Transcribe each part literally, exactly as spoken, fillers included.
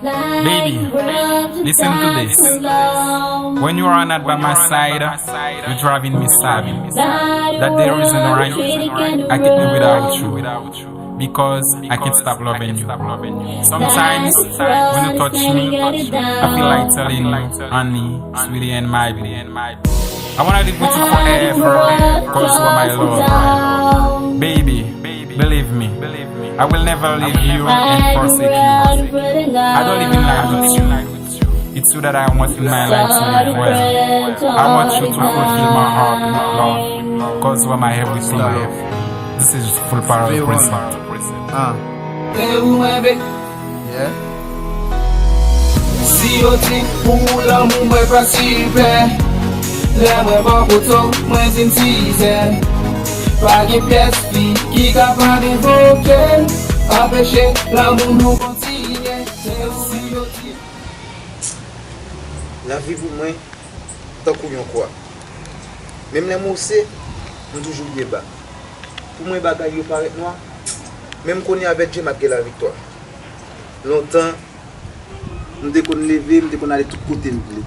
Baby, listen to this. When you are not by my side, you're driving me sad. That's the reason why I can't live without you. Because I can't stop loving you. Sometimes, when you touch me, I feel like telling you, honey, sweetie, and my baby. I wanna live with you forever, cause you are my love. Baby, believe me, I will never leave you and forsake you. I don't even lie with you. It's you that I want in my life to live well. I want you to fulfill my heart with love, cause you are my everything. This is Full Power represent. Ah. Yeah. Si yo di pou lanmou mwen pa sipè, lè mwen bò kote w, mwen di m sizè. Pa gen pyès fi ki kapab evoke m, anpeche lanmou nou kontinye. Si yo di Lavi pou mwen tankou yon kwa. Menm lè m wose, m toujou pye ba. Pou mwen, bagay yo parèt nwa, men m konnen avèk Dye m ap gen laviktwa. Lontan, m te konn leve, m te konn ale tout kote m vle.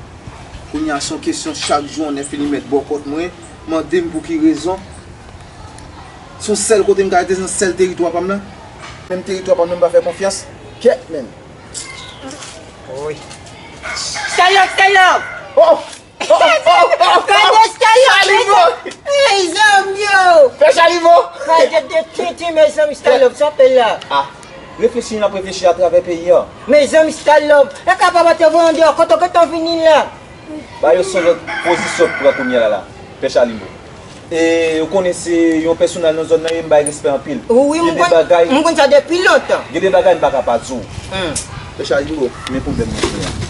Kounye a, se yon kesyon chak jou, yon enfini mèt bò kòt mwen, mande m pou ki rezon. Se yon sèl kote m ka rete, se nan sèl teritwa pa m nan. Menm teritwa pa m nan, m pa fè konfyans. Kèt, menm. Wi. Stand up, stand up! Oh! Oh, oh, oh, oh, oh. Gade Stanley! Chalimo! Hey, zanmi yo! Fè Chalimo! Gade de titi, mezanmi, Stanley, sa fè la. Ah, reflechi, n ap reflechi atravè peyi a. Mezanmi, Stanley, e ka papa te voye andeyò, kote w gentan vini la? Ba yo son lòt pozisyon pran kounye a la, la. Fè Chalimo. E, ou konnen se yon pèsonaj nan zòn nan, e m bay respè anpil. Wi, wi, m konn, m konn sa depi lontan. Gen de bagay m pa ka pa di w. Hmm. Pè Chalimo, men pwoblèm mwen gen an.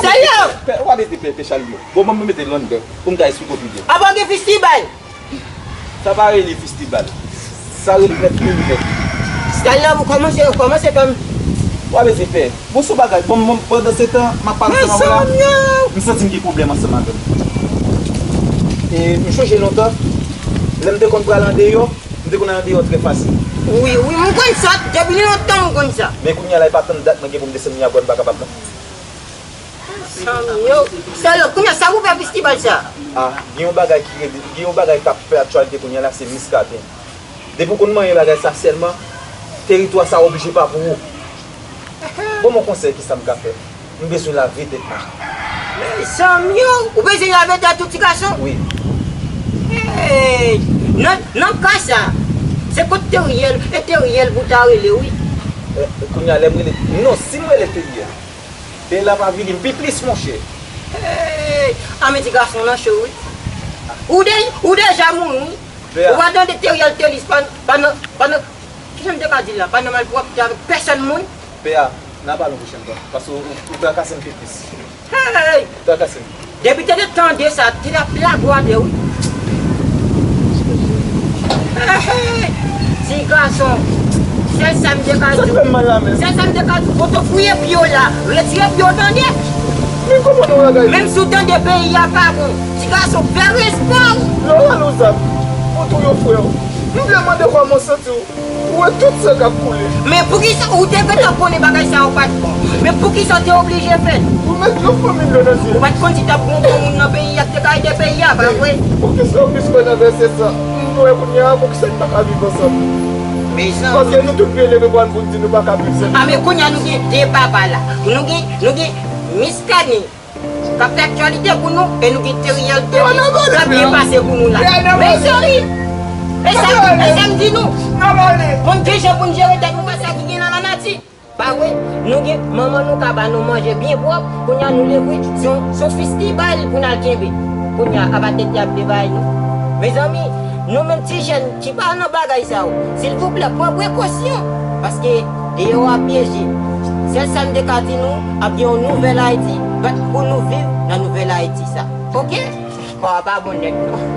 Sèye! Pè, w ap mete pè, pè Chalimo. Bon, ban m mete l anndan pou m ka esplike w pi byen. Apa gen fistibal? Sa pa rele fistibal. Sa rele pèt limyè. Skyler, ou kòmanse, ou kòmanse kòm. W ap mete pè. Bon, se yon bagay. Bon, bon, pandan se tan, m ap pale ansanm avè w la, m santi m gen pwoblèm ansanm avè l. E m chonje lontan, lè m te konn pral andeyò, m te konn al andeyò trè fasil. Wi, wi, m konn sa, depi lontan m konn sa. Men kounye a la, e pa tann dat mwen gen pou m desann li a bwè, m pa kapab non. Zanmi yo, Skyler, kounye a, sa pou fè fistibal sa? Ah, gen yon bagay ki rele, gen yon bagay k ap fè aktyalite kounye a la, se miskaden. Depi w konn manyen bagay sa sèlman, teritwa sa oblije pa pou ou. Bon, mwen konsèy ki sa m ka fè. M bezwen lave tèt mwen. Men zanmi yo, ou bezwen lave tèt ou ti gason? Wi. Hey, nan, nan ka sa, se kot Teriel, e Teriel pou ta rele, wi. Eh, kounye a lè m rele, non, si m rele Teriel, Bella pa vini m pi plis, monchè. Hey, a men ti gason nan cho, wi. Ou de, ou deja mouri, wi. Ou pa tande Teriel te di, pa, pa nan, pa nan, kijan m te ka di l la, pa nan malpwòpte avèk pèsòn moun. Pè a, n a pale yon pwochèn fwa, paske ou, ou, ou trakase m pi plis. Hey! Ou trakase m. Depi te te tande sa, te t ap lagwade, wi. Hey, hey! Ti gason, sèl sa m te ka di w, sèl sa m te ka di w, kote w fouye pye w la, retire pye w, tande? Men kòman nou bagay? Menm si w tande peyi a pa bon, ti gason, fè respè w. Lora Lozam, ou touye yon frè w. M vle mande w kòman w santi w. Ou wè tout san k ap koule. Men poukisa ou te gentan konnen bagay sa yo pa t bon? Men poukisa w te oblije fè l? Ou mèt yon fanmi dlo nan zye. Ou pa t konn si t ap gen yon bon moun nan peyi a ki te ka ede peyi a, pa vre? Poukisa w plis kwè nan vèsè sa? M wè kounye a, poukisa n pa ka viv ansanm? Mezanmi. Paske nou tout byen leve pran pou n di nou pa ka viv san li. A, men kounye a nou gen de papa la. Nou gen, nou gen Miskaden k ap fè aktyalite pou nou, e nou gen Teriel Tenis k ap byen pase pou nou la. Mezanmi! E sa, e sa m di nou. Konn gen jan pou n jere tèt nou, pa sa ki gen nan lanati. Pa vre, nou gen manman nou ka ba nou manje byen pwòp, kounye a nou leve, se yon, se yon fistibal pou n al kenbe. Kounye a, apa tèt y ap debay nou. Mezanmi, nou menm ti jèn ki pa nan bagay sa yo, silvouplè, pran prekosyon, paske deyò a pyeje. Sèl sa m te ka di nou, ap gen yon nouvèl Ayiti, bat pou nou viv nan nouvèl Ayiti sa. Oke? Kò a pa bon nèt non.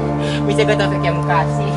Misye gentan fè kè m kase.